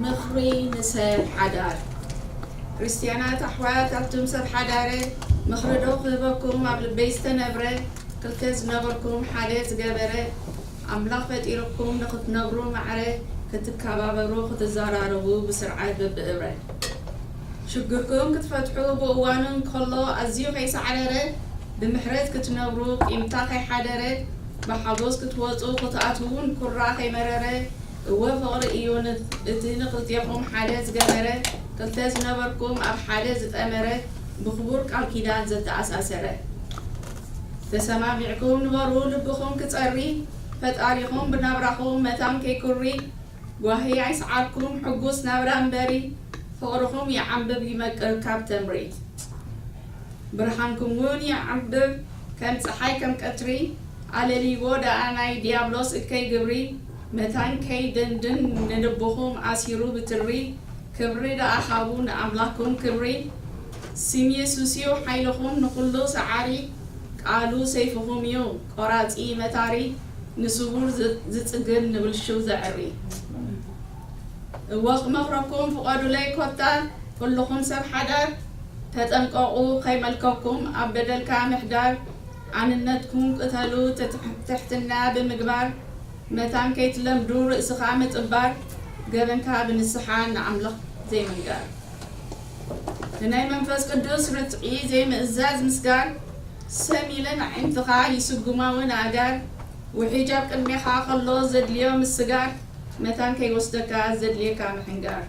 ምኽሪ ንሰብ ሓዳር። ክርስትያናት ኣሕዋት፣ ኣቱም ሰብ ሓዳረ፣ ምኽሪ ዶ ክህበኩም ኣብ ልበይ ዝተነብረ፣ ክልተ ዝነበርኩም ሓደ ዝገበረ፣ ኣምላኽ ፈጢርኩም ንኽትነብሩ ማዕረ፣ ክትከባበሩ፣ ክትዘራረቡ ብስርዓት በብእብረ። ሽግርኩም ክትፈትሑ ብእዋኑ እንከሎ ኣዝዩ ከይሳዕረረ፣ ብምሕረት ክትነብሩ ቂምታ ከይሓደረ፣ ብሓጎስ ክትወጹ ክትኣትዉ እውን ኩራ ከይመረረ፣ እወ ፍቕሪ እዩ ን-፣ እቲ ንኽልቴኹም ሓደ ዝገበረ፣ ክልተ ዝነበርኩም ኣብ ሓደ ዝጠመረ፣ ብኽቡር ቃል ኪዳን ዘተኣሳሰረ። ተሰማሚዕኩም ንበሩ ልብኹም ክጸሪ፣ ፈጣሪኹም ብናብራኹም መታን ከይኩሪ፣ ጓሂ ኣይስዓርኩም ሕጉስ ናብራ እምበሪ፣ ፍቕርኹም ይዓምብብ ይመቅር ካብ ተምሪ። ብርሃንኩም እውን ይዓምብብ ከም ጸሓይ ከም ቀትሪ፣ ኣለልይዎ ደኣ ናይ ዲያብሎስ እከይ ግብሪ፣ መታን ከይደንድን ንልብኹም ኣሲሩ ብትሪ፣ ክብሪ ደኣ ሃቡ ንኣምላኽኩም ክብሪ። ስም የሱስ እዩ ሓይልኹም ንኹሉ ሰዓሪ፣ ቃሉ ሰይፍኹም እዩ ቆራጺ መታሪ፣ ንስዉር ዝ-፣ ዝጽግን ንብልሽው ዘዕሪ። እወ ክመኽረኩም ፍቐዱለይ ኮታ፣ ኩልኹም ሰብ ሓዳር፣ ተጠንቀቑ ከይመልከኩም ኣብ በደልካ ምሕዳር፣ ኣንነትኩም ቅተሉ ትሕ-፣ ትሕትና ብምግባር፣ መታን ከይትለምዱ ርእስኻ ምጥባር፣ ገበንካ ብንስሓ ንኣምላኽ ዘይምንጋር። ንናይ መንፈስ ቅዱስ ርትዒ ዘይምእዛዝ ምስጋር፣ ሰም ኢለን ኣዒንትኻ ይስጉማውን ኣእጋር፣ ውሒጅ ኣብ ቅድሜኻ ከሎ ዘድልዮ ምስጋር፣ መታን ከይወስደካ ዘድልየካ ምሕንጋር።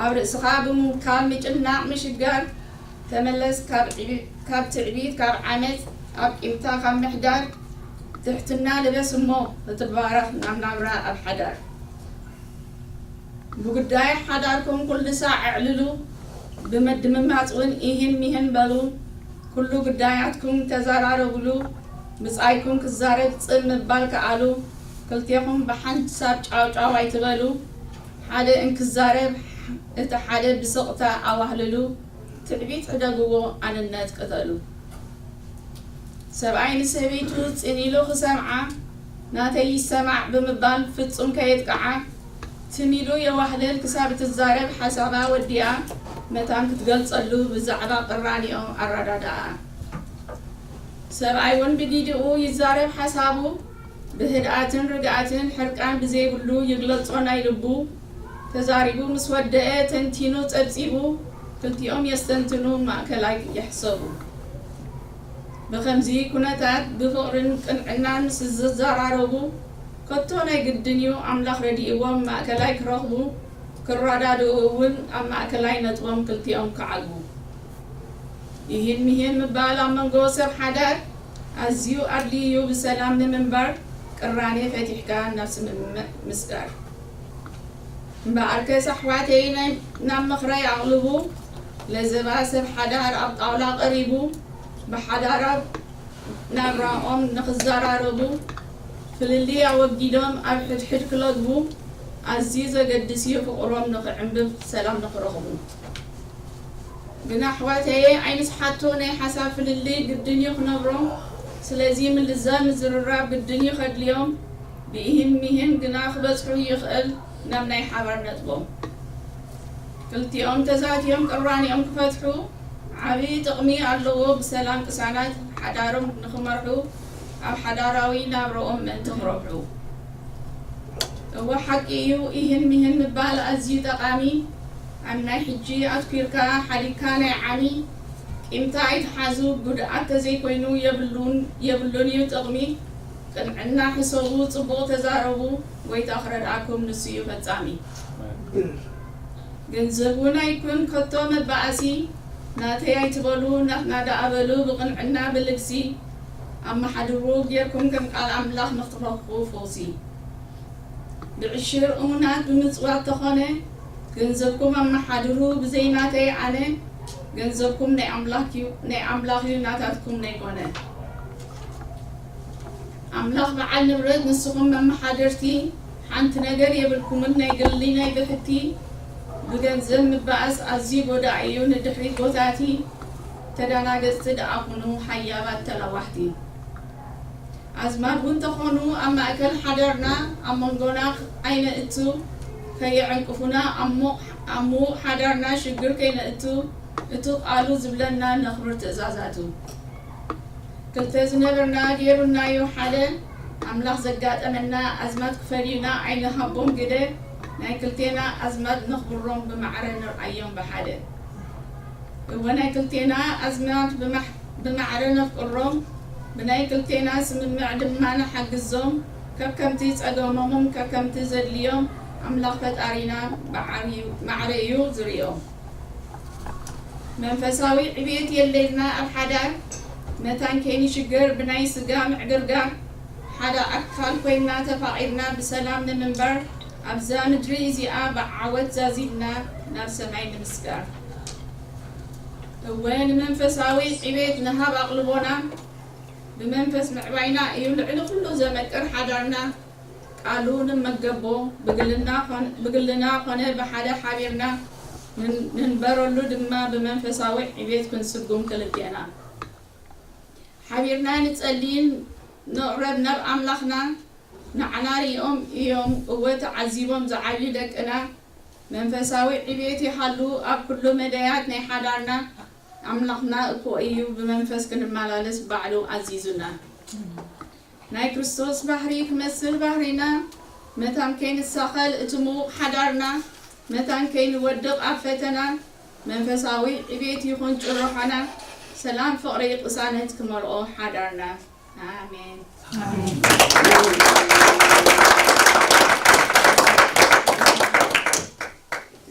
ኣብ ርእስኻ ብምውካል ምጭናቕ ምሽጋር፣ ተመለስ ካብ ዕቢ-፣ ካብ ትዕቢት ካብ ዓመጽ፣ ኣብ ቂምታ ካብ ምሕዳር፣ ትሕትና ልበስ እሞ ክትባረኽ ናብ ናብራ ኣብ ሓዳር። ብጉዳይ ሓዳርኩም ኩሉ ሳዕ ኣዕልሉ፣ ብመድምማጽ እውን ኢህን ሚህን በሉ። ኩሉ ጉዳያትኩም ተዘራረቡሉ፣ ብጻይኩም ክዛረብ ጽን ምባል ከኣሉ። ክልቴኹም ብሓንሳብ ጫው ጫው ኣይትበሉ፣ ሓደ እንክዛረብ እቲ ሓደ ብስቕታ ኣዋህልሉ። ትዕቢት ሕደግዎ፣ ኣንነት ቅተሉ። ሰብኣይ ንሰበይቱ ጽን ኢሉ ክሰምዓ፣ ናተይ ይሰማዕ ብምባል ፍጹም ከየጥቅዓ፣ ትም ኢሉ የዋህልል ክሳብ እትዛረብ ሓሳባ ወዲኣ፣ መታን ክትገልጸሉ ብዛዕባ ቅራኔኦም ኣረዳድኣ። ሰብኣይ እውን ብጊዲኡ ይዛረብ ሓሳቡ፣ ብህድኣትን ርግኣትን ሕርቃን ብዘይብሉ ይግለጾ ናይ ልቡ። ተዛሪቡ ምስ ወደአ ተንቲኑ ጸብጺቡ፣ ክልቲኦም የስተንትኑ ማእከላይ ይሕሰቡ። ብኸምዚ ኩነታት ብፍቕርን ቅንዕናን ምስ ዝዘራረቡ፣ ከቶ ናይ ግድን እዩ ኣምላኽ ረዲእዎም ማእከላይ ክረኽቡ፣ ክረዳድኡ እውን ኣብ ማእከላይ ነጥቦም ክልቲኦም ክዓግቡ። ይህን ሚህን ምባል ኣብ መንጎ ሰብ ሓዳር ኣዝዩ ኣድልዩ እዩ ብሰላም ንምንባር፣ ቅራኔ ፈቲሕካ ናብ ስምምዕ ምስጋር። እምበኣርከስ ኣሕዋተይ ናይ-፣ ናብ ምኽረይ ኣቕልቡ፣ ለዘባ ሰብ ሓዳር ኣብ ጣውላ ቀሪቡ፣ ብሓዳር ኣብ ናብራኦም ንኽዘራረቡ፣ ፍልልይ ኣወጊዶም ኣብ ሕድሕድ ክለግቡ፣ ኣዝዩ ዘገድስ እዩ ፍቕሮም ንኽዕምብብ ሰላም ንኽረኽቡ። ግን ኣሕዋተየ ኣይንስሓቶ፣ ናይ ሓሳብ ፍልልይ ግድን እዩ ክነብሮ። ስለዚ ምልዛብ ምዝርራብ ግድን እዩ ከድልዮም። ብኢህን ሚህን ግና ክበጽሑ ይኽእል ናብ ናይ ሓባር ነጥቦም። ክልቲኦም ተዛትዮም ቅራኔኦም ክፈትሑ ዓብዪ ጥቕሚ ኣለዎ። ብሰላም ቅሳናት ሓዳሮም ንኽመርሑ፣ ኣብ ሓዳራዊ ናብራኦም ምእንቲ ክረብሑ። እወ ሓቂ እዩ፣ ኢህን ሚህን ምባል ኣዝዩ ጠቓሚ። ኣብ ናይ ሕጂ ኣትኲርካ ሓዲግካ ናይ ዓሚ ቂምታ ኣይትሓዙ፣ ጉድኣት ተዘይኮይኑ የብሉን፣ የብሉን እዩ ጥቕሚ። ቅንዕና ሕሰቡ፣ ጽቡቕ ተዛረቡ፣ ጎይታ ክረድኣኩም ንሱ እዩ ፈጻሚ። ገንዘብ እውን ኣይኩን ከቶ መባኣሲ፣ ናተይ ኣይትበሉ፣ ናትና ደኣ በሉ ብቕንዕና ብልግሲ፣ ኣመሓድሩ ጌርኩም ከም ቃል ኣምላኽ ንኽትረኽቡ ፈውሲ። ብዕሽር እሙናት ብምጽዋት ተኾነ፣ ገንዘብኩም ኣመሓድሩ ብዘይ ናተይ ኣነ፣ ገንዘብኩም ናይ ኣምላኽ እዩ፣ ናይ ኣምላኽ እዩ ናታትኩም ነይኮነ። ኣምላኽ በዓል ንብረት ንስኹም መመሓደርቲ ሓንቲ ነገር የብልኩምን ናይ ግሊ ናይ ብሕቲ። ብገንዘብ ምባኣስ ኣዝዩ ጎዳኢ እዩ ንድሕሪት ጎታቲ። ተዳናገጽቲ ደኣ ኩኑ ሓያባት ተላዋሕቲ። ኣዝማድ እውን ተኾኑ ኣብ ማእከል ሓዳርና ኣብ መንጎና ኣይነእቱ። ከየዕንቅፉና ኣብ ምዉቕ ሓዳርና ሽግር ከይነእቱ፣ እቲ ቃሉ ዝብለና ነኽብር ትእዛዛቱ። ክልተ ዝነበርና ገይሩናዮ ሓደ፣ ኣምላኽ ዘጋጠመና ኣዝማት ክፈልዩና ኣይንሃቦም ግደ፣ ናይ ክልቴና ኣዝማት ነኽብሮም ብማዕረ ንርኣዮም ብሓደ። እወ ናይ ክልቴና ኣዝማት ብማዕረ ነፍቅሮም፣ ብናይ ክልቴና ስምምዕ ድማ ንሓግዞም፣ ከከምቲ ጸገሞምን ከከምቲ ዘድልዮም ኣምላኽ ፈጣሪና ማዕረ እዩ ዝርእዮም። መንፈሳዊ ዕቤት የድልየና ኣብ ሓዳር፣ መታን ከይንሽገር ብናይ ስጋ ምዕግርጋር፣ ሓደ ኣካል ኮይንና ተፋቒርና ብሰላም ንምንባር፣ ኣብዛ ምድሪ እዚኣ ብዓወት ዛዚምና ናብ ሰማይ ንምስጋር። እወ ንመንፈሳዊ ዕቤት ንሃብ ኣቕልቦና፣ ብመንፈስ ምዕባይና እዩ ልዕሊ ኩሉ ዘመቅር ሓዳርና። ቃሉ ንመገቦ፣ ብግልና ኮነ ብሓደ ሓቢርና ንንበረሉ ድማ ብመንፈሳዊ ዕቤት ክንስጉም ክልቴና ሓቢርና ንጸልይን ንቕረብ ናብ ኣምላኽና። ንዓና ሪኦም እዮም እወ ተዓዚቦም ዝዓብዩ ደቅና። መንፈሳዊ ዕቤት ይሃሉ ኣብ ኩሉ መዳያት ናይ ሓዳርና። ኣምላኽና እኮ እዩ ብመንፈስ ክንመላለስ ባዕሉ ኣዚዙና። ናይ ክርስቶስ ባህሪ ክመስል ባህሪና መታን ከይንሳኸል እቲ ምዉቕ ሓዳርና መታን ከይንወድቕ ኣብ ፈተና መንፈሳዊ ዕቤት ይኹን ጭርሖና ሰላም ፍቕሪ ቅሳነት ክመልኦ ሓዳርና። ኣሜን።